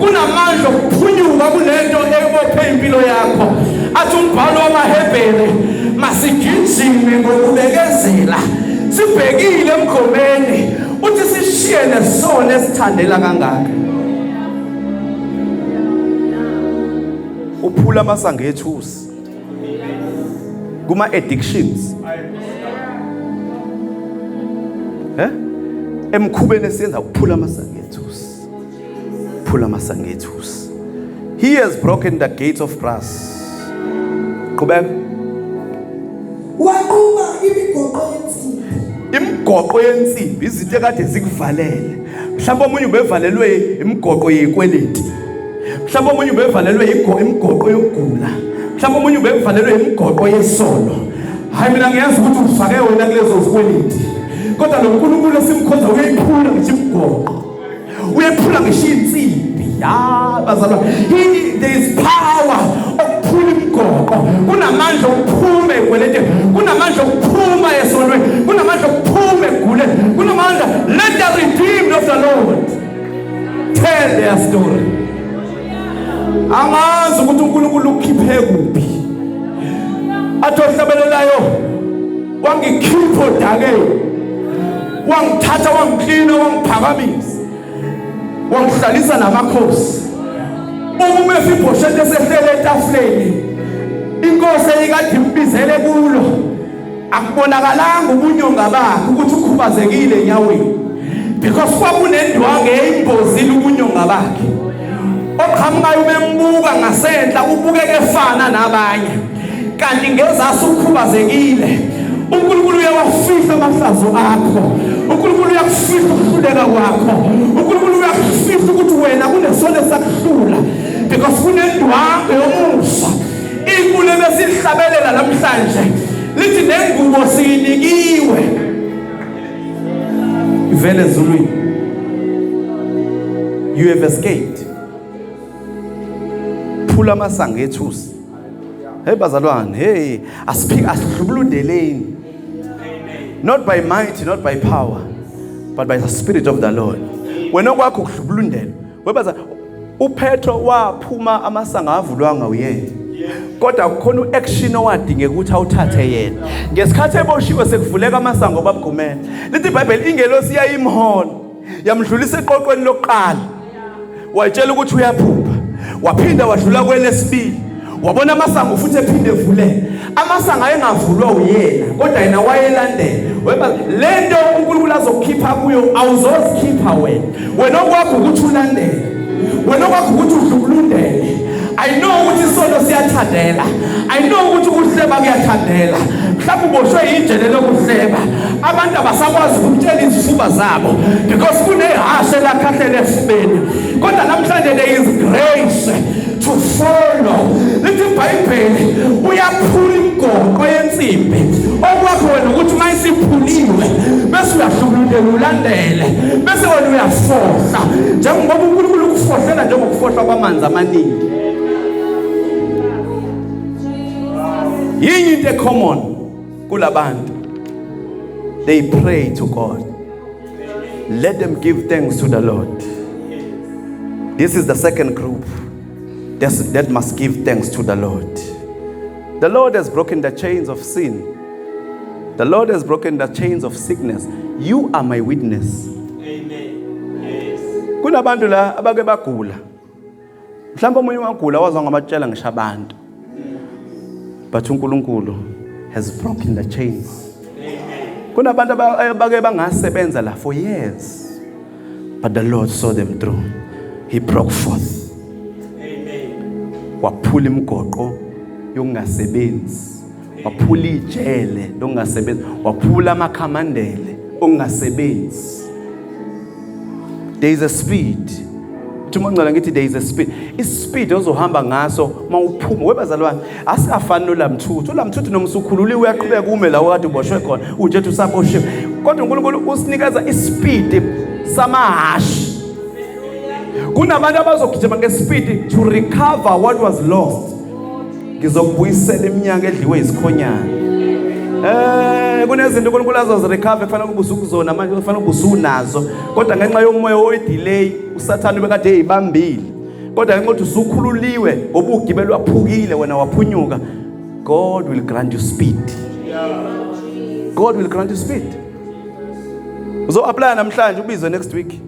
kunamandla okuphunyuka kulento ebophe impilo yakho. Athi umbhalo wamaHebhere, masigijime ngokubekezela sibhekile emgomeni, uthi sishiye nesona esithandela kangaka. Uphula amasango ethusi kuma addictions, emkhubeni esiyenza, ukuphula amasango ethusi, phula amasango ethusi. He has broken the gates of brass. Qhubeka. Waquma imigoqo yensimbi. Imigoqo yensimbi, izinto ekade zikuvalele. Mhlawumbe omunye ubevalelwe imigoqo yekweleti, mhlawumbe omunye ubevalelwe imigoqo yokugula, mhlawumbe omunye ubevalelwe imigoqo yesono. Hayi, mina ngiyazi ukuthi ufake wena kulezo zikweleti, kodwa lo nkulunkulu esimkhonza uyayiphula ngisho imigoqo, uyephula ngisho insimbi. Ya bazalwa, there is power okuphula imigoqo. Kunamandla okuphuma ekweleteni, kunamandla okuphuma esonweni, kunamandla okuphuma ekuguleni, kunamandla. Let the redeemed of the Lord tell their story. Angazi ukuthi uNkulunkulu ukhiphe kuphi. Athi ohlabelelayo, wangikhipha odakeni, wangithatha, wangiklina, wangiphakamisa, wangihlalisa namakhosi. Uma uMefibhoshete esehlele etafuleni, inkosi eyikade imbizele kulo, akubonakalanga ubunyonga bakhe ukuthi ukhubazekile enyaweni, because kwakunendwangu eyimbozile ubunyonga bakhe. Oqhamukayo umembuka ngasenhla ubukeke efana nabanye, kanti ngezasi ukhubazekile. uNkulunkulu uyawafihla amahlazo akho, uNkulunkulu uyakufihla ukuhluleka kwakho, uNkulunkulu uyakufihla ukuthi wena kunesono esakuhlula, because kunendwangu yomusa. Inkulu ebesihlabelela namhlanje lithi nengubo siyinikiwe ivele ezulwini. You have escaped. Phula amasango ethusi. Hey bazalwane, hey, asiphike, asihlubulundeleni. Not by might, not by power, but by the spirit of the Lord. Wena okwakho ukuhlubulundela. Webaza uPetro waphuma amasango avulwanga uyena. Kodwa kukhona uaction owadingeka ukuthi awuthathe yena. Ngesikhathi eboshiwe sekuvuleka amasango babugumela. Lithi iBhayibheli ingelosi yayimhola. Yamdlulisa eqoqweni lokuqala. Wayitshela ukuthi uyaphupha. Waphinda wadlula kwelesibili. Wabona amasango futhi ephinde evuleka. Amasango ayengavulwa uyena, kodwa yena wayelandela. Weba lento uNkulunkulu azokukhipha kuyo awuzozikhipha wena. Wena okwakho ukuthi ulandele. Wena okwakho ukuthi udlubulundele. I know ukuthi isono siyathandela. I know ukuthi ukuhleba kuyathandela. Mhlawumbe uboshwe yijele lokuhleba. Abantu abasakwazi ukutshela izifuba zabo because kunehashe lakhahlele esifubeni. Kodwa namhlanje there is grace to follow. Lithi iBhayibheli uyaphula imigoqo yensimbi. Okwakho wena ukuthi uma isiphuliwe bese uyahlulukela ulandele, bese wena uyafohla njengoba uNkulunkulu ukufohlela njengokufohlwa kwamanzi amaningi. Yini into ecommon kulabantu? They pray to God. Let them give thanks to the Lord. This is the second group that must give thanks to the Lord. The Lord has broken the chains of sin. The Lord has broken the chains of sickness. You are my witness. Amen. Yes. Kunabantu la abake bagula. Mhlawumbe omunye wagula wazwa ngabatshela ngisho abantu. But uNkulunkulu has broken the chains. Kunabantu abake bangasebenza la for years. But the Lord saw them through. He broke forth. Amen. Waphula imigoqo yokungasebenzi. Waphula ijele lokungasebenzi, waphula amakhamandele okungasebenzi. There is a speed. Uthi uma ngicela ngithi there is a speed. Ispeed ozohamba ngaso mawuphuma webazalwane asingafani nolamthuthu. Ulamthuthu noma usukhululiwe uyaqhubeka ume la okade uboshwe khona. Ujethi usaboshiwe. Kodwa uNkulunkulu usinikeza ispeed samahashi. Kunabantu abazogijima ngespeed to recover what was lost. Ngizokubuyisela iminyaka edliwe isikhonyana. Kunezinto uNkulunkulu azozirecover kufanele kube usukuzona manje, kufanele kube usunazo, kodwa ngenxa yomoya oyidelay uSathane ubekade eyibambile, kodwa ngenxa yokuthi usukhululiwe ngoba ugibele waphukile wena waphunyuka, God will grant you speed. God will grant you speed. Uzo-apply namhlanje ubizwe next week.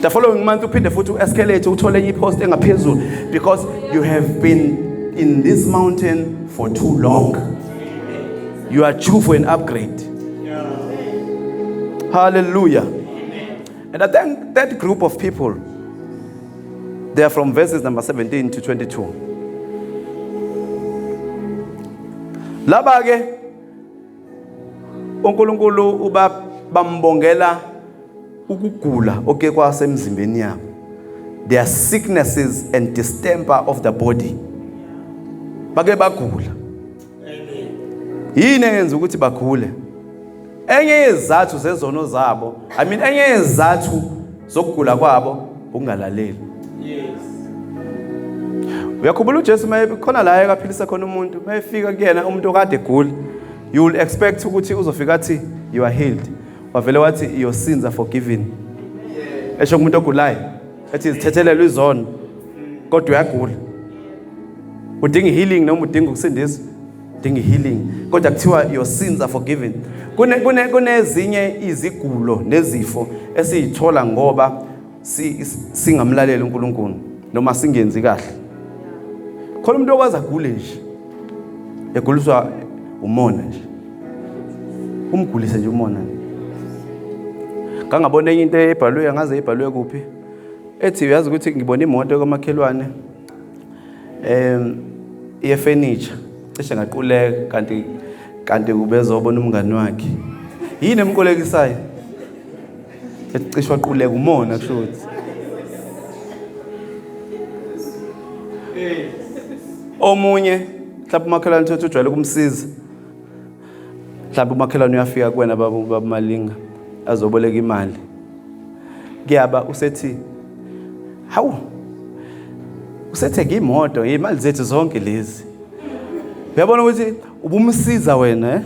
The following month uphinde futhi u-escalate uthole enye ipost engaphezulu because you have been in this mountain for too long. You are due for an upgrade. Hallelujah. And I think that group of people, they are from verses number 17 to 22. Laba ke uNkulunkulu uba bambongela ukugula oke kwasemzimbeni yabo. Their sicknesses and distemper of the body. Bake bagula. Yini eyenza ukuthi bagule? Enye yezizathu zezono zabo, I mean enye yezizathu zokugula kwabo ukungalaleli. Yes. Uyakhumbula uJesu maye khona la ekaphilisa khona umuntu, mayefika kuyena umuntu okade egula, you will expect ukuthi uzofika athi you are healed. Wavele wathi your sins are forgiven. Esho kumuntu ogulayo, ethi zithethelelwe izono. Kodwa uyagula. Udinga healing noma udinga ukusindiswa? Udinga healing. Kodwa kuthiwa your sins are forgiven. Kunezinye izigulo nezifo esizithola ngoba singamlaleli uNkulunkulu noma singenzi kahle. Khona umuntu okwazi agule nje, eguliswa umona nje, umgulise nje umona. Ngangabona enye into ebhalwe, angaze ibhalwe kuphi, ethi uyazi ukuthi ngibona imoto kamakhelwane ye furniture cishe ngaquleka, kanti ubezobona umngani wakhe. Yini emqolekisayo? Ethi cishe waquleka umona, kusho ukuthi omunye mhlawumbe umakhelwane uthi ujwayele ukumsiza, mhlawumbe umakhelwane uyafika kuwena baba Malinga azoboleka imali, kuyaba usethi hawu usethenge imoto, imali zethu zonke lezi. Uyabona ukuthi ubumsiza wena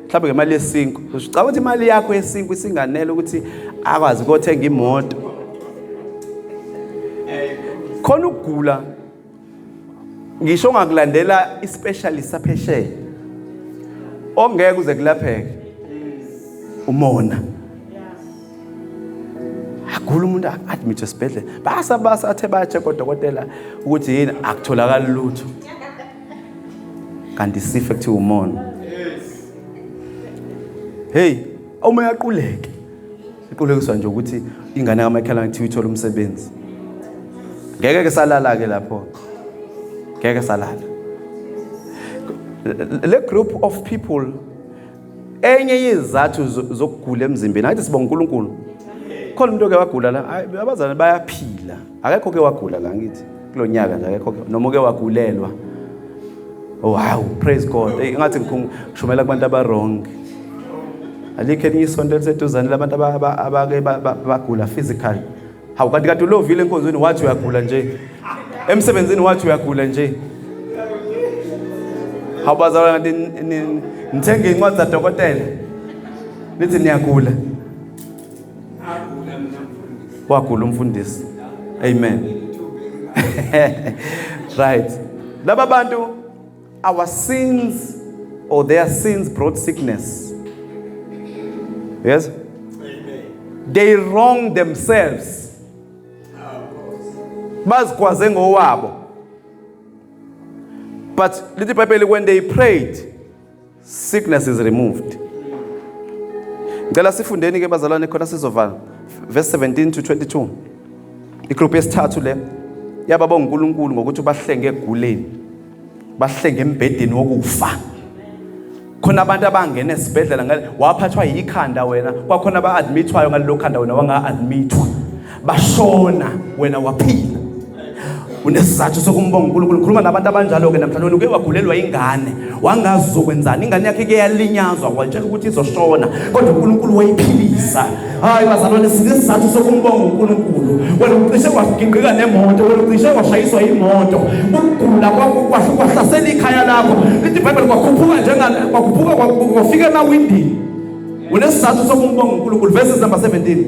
mhlawumbe ngemali yesinkwa, ucabanga ukuthi imali yakho yesinkwa isinganele ukuthi akwazi ukuthenga imoto. Khona ukugula ngisho ongakulandela ispecialist saphesheya ongeke uze kulapheke, umona. Agula umuntu admit esibhedlela, basa basa athe bache kodokotela ukuthi yini, akutholakali lutho, kanti isifo ekuthiwa umona. Hey, uma uyaquleke, iqulekiswa nje ukuthi ingane kamakhelwane kuthiwa ithola umsebenzi, ngeke ke salala ke lapho, ngeke salala. Le group of people, enye yezizathu zokugula emzimbeni, athi sibonga uNkulunkulu, khona umuntu oke wagula la, abazalwane bayaphila, akekho ke wagula la, ngithi kulonyaka nje akekho ke noma uke wagulelwa. Oh wow, praise God. Hey, ngathi ngishumela kubantu aba wrong. Alikho elinye isonto eliseduzane labantu abake bagula physically. Hawu, kanti kade ulovile enkonzweni wathi uyagula nje, emsebenzini wathi uyagula nje. Hawu bazalwane, kanti nithenge incwadi zadokotela nithi niyagula. Wagula umfundisi. Amen. Right. Laba bantu, our sins or their sins brought sickness. Yes? Amen. They wronged themselves. Bazigwaze ngowabo. But lithi iBhayibheli, when they prayed, sickness is removed. Ngicela sifundeni ke bazalwane, khona sizovala. Verse 17 to 22. Igroup yesithathu le yababa uNkulunkulu ngokuthi bahlenge eguleni. Bahlenge embhedeni wokufa. Khona abantu abangena esibhedlela ngale waphathwa yikhanda wena, kwakhona aba-admithwayo ngalelo khanda wena wanga-admithwa. Bashona wena waphila. Unesizathu sokumbonga uNkulunkulu. Khuluma nabantu abanjalo ke namhlanje. Wena uke wagulelwa ingane, wangazi uzokwenzani, ingane yakhe ke yalinyazwa, watshela ukuthi izoshona, kodwa uNkulunkulu wayiphilisa. Hayi bazalwane, sinesizathu sokumbonga uNkulunkulu. Wena ucishe waginqika nemoto, wena ucishe washayiswa imoto, ukugula kwakho kwahlasela ikhaya lakho. Lithi iBhayibheli kwakhuphuka njenga kwakhuphuka kwafika emawindini. Unesizathu sokumbonga uNkulunkulu. Verses number 17.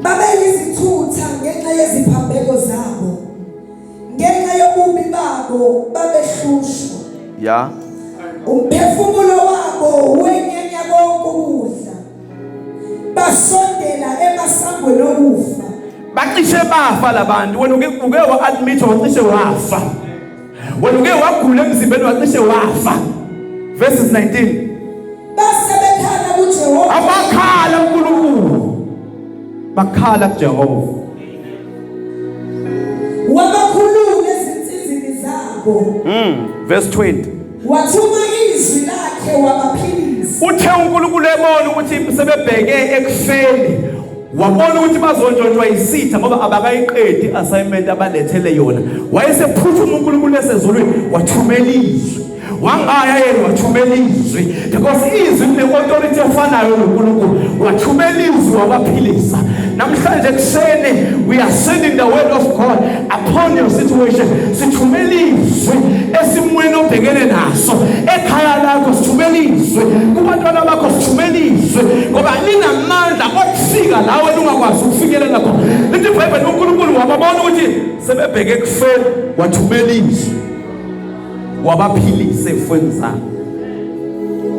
Babeyizithutha ngenxa yeziphambeko zabo, ngenxa yobubi babo babehlushwa. Ya. Umphefumulo wabo wenyanya konke ukudla, basondela emasangweni okufa. Bacishe bafa labantu. Wena uke uke wa-admit wacishe wafa. Wena uke wagula emzimbeni wacishe wafa. Verses 19. Base bekhala kuJehova. Abakhala kuNkulunkulu. Bakhala kuJehova. Wabakhulula ezinsizini zabo. Verse 20. Wathuma izwi lakhe wabaphilisa. Uthe uNkulunkulu ebona ukuthi sebebheke ekufeni, wabona ukuthi bazontshontshwa isitha ngoba abakayiqedi assignment abalethele yona. Wayesephuthuma uNkulunkulu esezulwini, wathumela izwi. Wangaya yena wathumela izwi, because izwi line-authority efanayo noNkulunkulu. Wathumela izwi wabaphilisa. Namhlanje ekuseni we are sending the word of God upon your situation. Sithumela izwi esimweni obhekene naso, ekhaya lakho sithumela izwi, kubantwana bakho sithumela izwi, ngoba linamandla okufika la wena ungakwazi ukufinyelela khona. Lithi iBhayibheli uNkulunkulu wababona ukuthi sebebheke ekufeni, wathumela izwi wabaphilisa ezifweni zabo.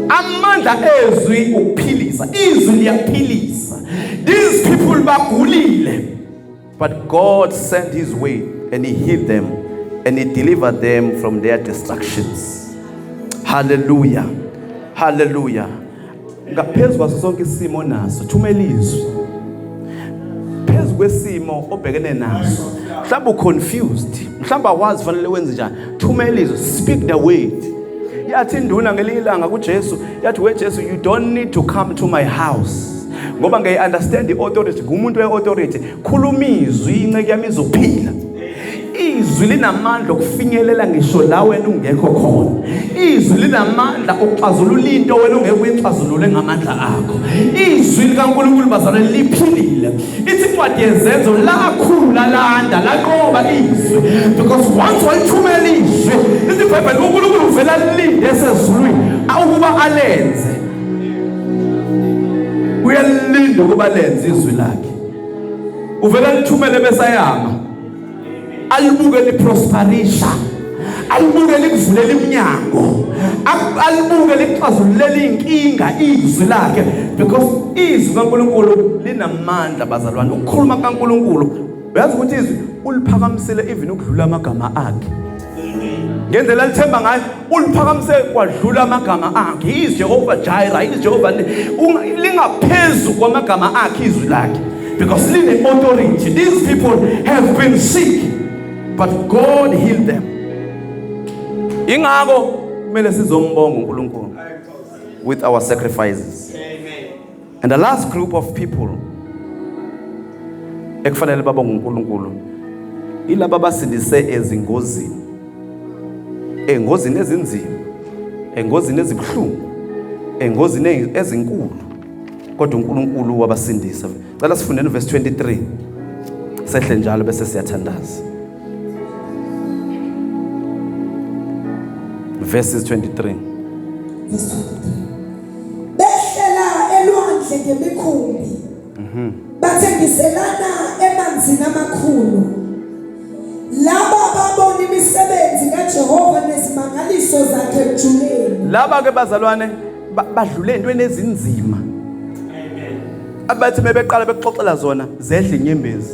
Amandla ezwi ukuphilisa, izwi liyaphilisa. These people bagulile, but God sent his word and he healed them and he delivered them from their destructions. Hallelujah. Hallelujah. Ngaphezu kwaso sonke isimo naso, thumela izwi. Phezu kwesimo obhekene naso, mhlawumbe uconfused, mhlawumbe awazi fanele wenze njani, thumela izwi, speak the word. Yathi induna ngelinye ilanga kuJesu, yathi we Jesu, you don't need to come to my house, ngoba ngiyayi-understand i-authority, ngumuntu we-authority. Khuluma izwi, inceke yami izophila. Izwi linamandla okufinyelela ngisho la wena ungekho khona. Izwi linamandla okuxazulula into wena ungeke uyixazulule ngamandla akho. Izwi likaNkulunkulu bazalwane liphilile. Ithi incwadi yezenzo lakhula landa lanqoba izwi, because once walithumela izwi, lithi iBhayibheli uNkulunkulu uvela lilinde esezulwini ukuba alenze. Uyalilinda ukuba lenze izwi lakhe. Uvela lithumele besayama, alibuke liprosperisha, alibuke likuvulela iminyango, alibuke likuxazululela inkinga izwi lakhe, because izwi kaNkulunkulu linamandla bazalwane. Ukukhuluma kaNkulunkulu, uyazi ukuthi izwi uliphakamisile even ukudlula amagama akhe. Ngendlela alithemba ngayo uliphakamise kwadlula amagama akhe. He is Jehovah Jireh, he is Jehovah, lingaphezu kwamagama akhe izwi lakhe, because line authority. These people have been sick, but God healed them. Ingakho kumele sizombonga uNkulunkulu with our sacrifices. Amen. And the last group of people ekufanele babonge uNkulunkulu ilaba abasindise ezingozini, engozini ezinzima, engozini ezibuhlungu, engozini ezinkulu, kodwa uNkulunkulu wabasindisa. Cela sifundeni verse 23 sehle njalo bese siyathandaza. Verses 23. Verse 23. Behlela elwandle ngemikhumbi. Bathengiselana emanzini amakhulu. Laba babona imisebenzi kaJehova nezimangaliso zakhe ekujuleni. Laba ke bazalwane badlule entweni ezinzima. Abathi mebeqala bekuxoxela zona zehla inyembezi.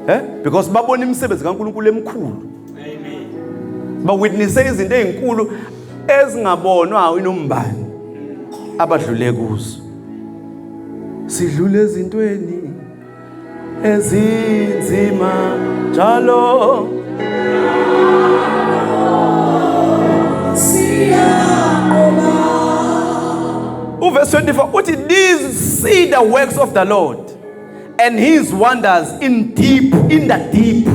Yes. Because babona imisebenzi kaNkulunkulu emikhulu. Amen. Bawitnesse izinto ezinkulu ezingabonwa inombani abadlule kuzo. Sidlule ezintweni Ezinzima njalo Siyanqoba. Uverse 24 uthi, "These see the works of the Lord and his wonders in the deep.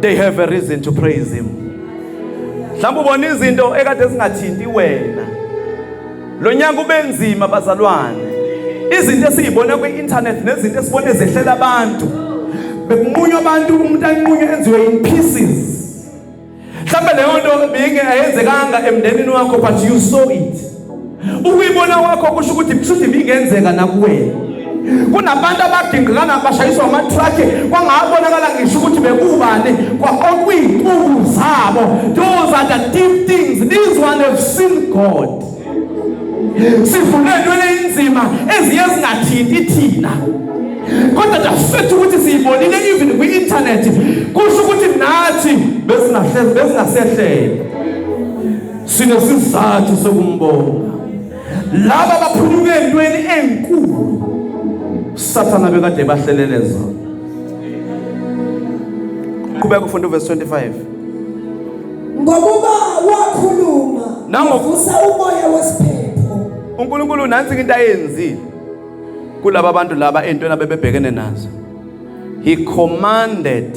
They have a reason to praise him." Mhlawumbe ubona izinto ekade zingathinti wena. Lo nyaka ubenzima, bazalwane. Izinto esiyibona kwi-internet nezinto esibone zehlela abantu, bekunqunywa abantu, umuntu anqunywe enziwe in pieces. Mhlawumbe leyo nto bingayenzekanga emndenini wakho, but you saw it. Ukuyibona kwakho kusho ukuthi ibingenzeka nakuwena. Kunabantu abagingqikana, bashayiswa ama-truck, kwangabonakala ngisho ukuthi bekubani, kwaqoqwa iy'cubu zabo. Those are the deep things. These one have seen God. Sivule entweni inzima eziye zingathinti thina, kodwa jafethu ukuthi siyibonile even kwi-internet, kusho ukuthi nathi besingahlezi besingasehlela. Sinesizathu sokumbonga. Laba baphunyuke entweni enkulu Sathana bekade bahlelele zona. Qhubeka ufunda uverse 25. Ngokuba wakhuluma, wavusa umoya wesiphepho. uNkulunkulu nansi into ayenzile kulaba bantu laba entweni abebebhekene nazo. He commanded,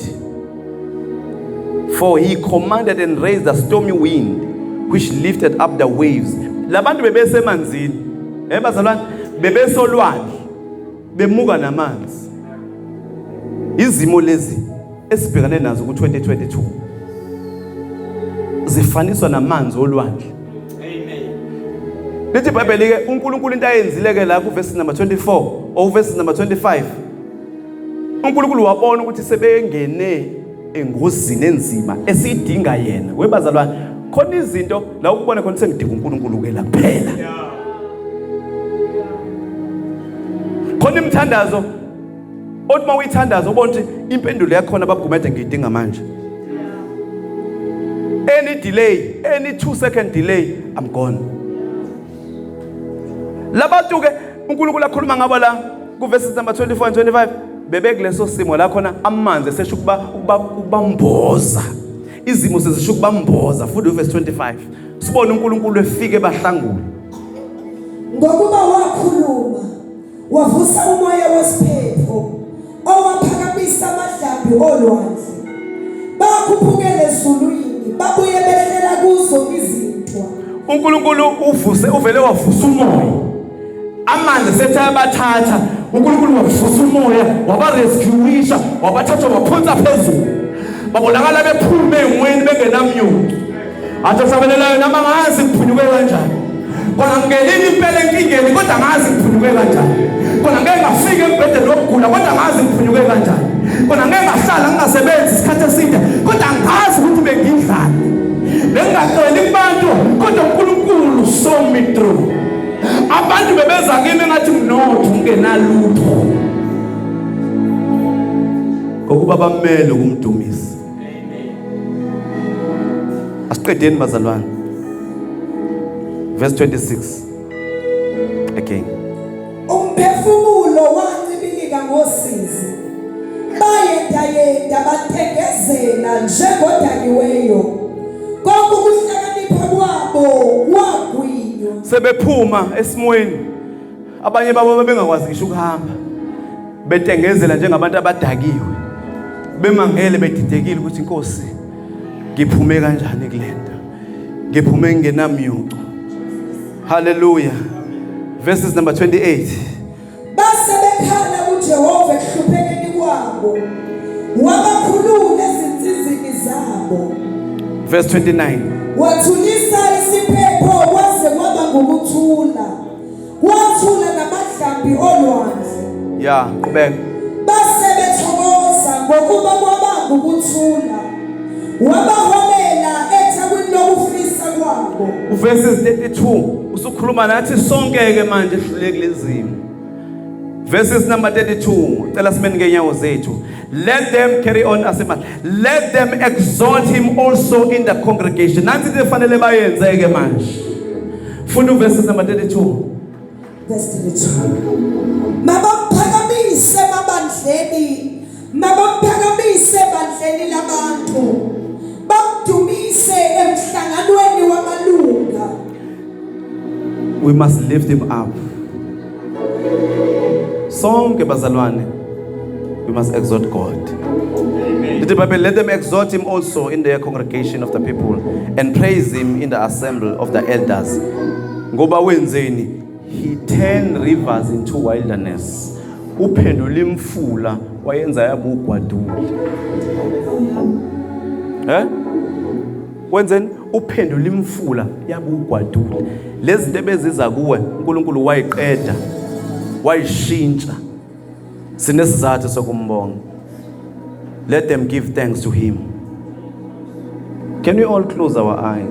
for he commanded and raised a stormy wind which lifted up the waves. Labantu bebesemanzini, bazalwane, bebesolwandle, bemuka namanzi. Izimo lezi esibhekane nazo ku-2022 zifaniswa namanzi olwandle. Amen. Lithi iBhayibheli ke, uNkulunkulu into ayenzile ke la kuverse number 24 or verse number 25, uNkulunkulu wabona ukuthi sebengene engozini enzima esiyidinga yena. Webazalwane, khona izinto la ukubona khona sengidinga uNkulunkulu ke la kuphela. Khona imithandazo othi uma uyithandaza ubona ukuthi impendulo yakhona, babugumede, ngiyidinga manje. Any delay, any 2 second delay, I'm gone. Labantu ke uNkulunkulu akhuluma ngabo la ku verses number 24 and 25 bebekuleso simo la khona amanzi esesho ukuba ukubamboza, izimo sezisho ukubamboza. Futhi uverse 25 sibone uNkulunkulu efike bahlangula. Ngokuba wakhuluma, wavusa umoya wesiphepho owaphakamisa amadlambi olwandle. Bakhuphukele ezulwini, babuye behlela kuzo izintwa. uNkulunkulu uvuse, uvele wavusa umoya. Amanzi sethi ayabathatha, uNkulunkulu wavusa umoya, wabarescueisha, wabathatha, waphonsa phezulu. Babonakala bephume engweni bengenamnyuku. Athi ohlabelelayo, "Nami angazi ngiphunyuke kanjani. Kona ngingenile impela enkingeni, kodwa angazi ngiphunyuke kanjani. Kona ngeke ngafika embhedeni wokugula, kodwa angazi ngiphunyuke kanjani. Kona ngeke ngahlala ngingasebenzi isikhathi eside, kodwa angazi ukuthi bengidlani. Bengingaceli kubantu, kodwa uNkulunkulu saw me through. Abantu bebeza kimi ngathi nginotho, ngingenalutho." Ngokuba bamele ukumdumisa. Asiqedeni, bazalwane. Verse 26 again. Umphefumulo wancibilika ngosizi, bayendayenda, batengezela njengodakiweyo. Konke ukuhlakanipha kwabo kwagwinywa. Sebephuma esimweni, abanye babo bebengakwazi ngisho ukuhamba, betengezela njengabantu abadakiwe, bemangele, bedidekile ukuthi, "Inkosi, ngiphume kanjani kulento? Ngiphume ngingenamyucu." Haleluya. Verses number 28. Base bekhala kuJehova ekuhluphekeni kwabo, wabakhulula ezinsizini zabo. Verse 29. Wathulisa isiphepho kwaze kwaba ngukuthula, wathula namadlambi olwandle. Ya, qhubeka. Base bethokoza ngokuba kwaba ngukuthula, wabaholela ethekwini lokufisa kwabo. Uverses 32 usukhuluma nathi sonke ke manje ehlule kulezimo. Verses number 32, cela simeni ngenyawo zethu. Let them carry on asema, let them exalt him also in the congregation. Nansi into efanele bayenze ke manje. Funda uverses number 32. Verse 32. Mabamphakamise emabandleni. ebandleni, mabamphakamise ebandleni labantu, bamdumise emhlanganweni wamalunga. We must lift him up. Sonke bazalwane, we must exalt God. Amen. The Bible, let them exalt him also in the congregation of the people and praise him in the assembly of the elders. Ngoba wenzeni? He turned rivers into wilderness. Uphendula imfula wayenza yabugwadule. Eh? Wenzeni? Uphendula imfula yabugwadule. Lezi zinto ebeziza kuwe uNkulunkulu wayiqeda. Wayishintsha. Sinesizathu sokumbonga. Let them give thanks to him. Can we all close our eyes?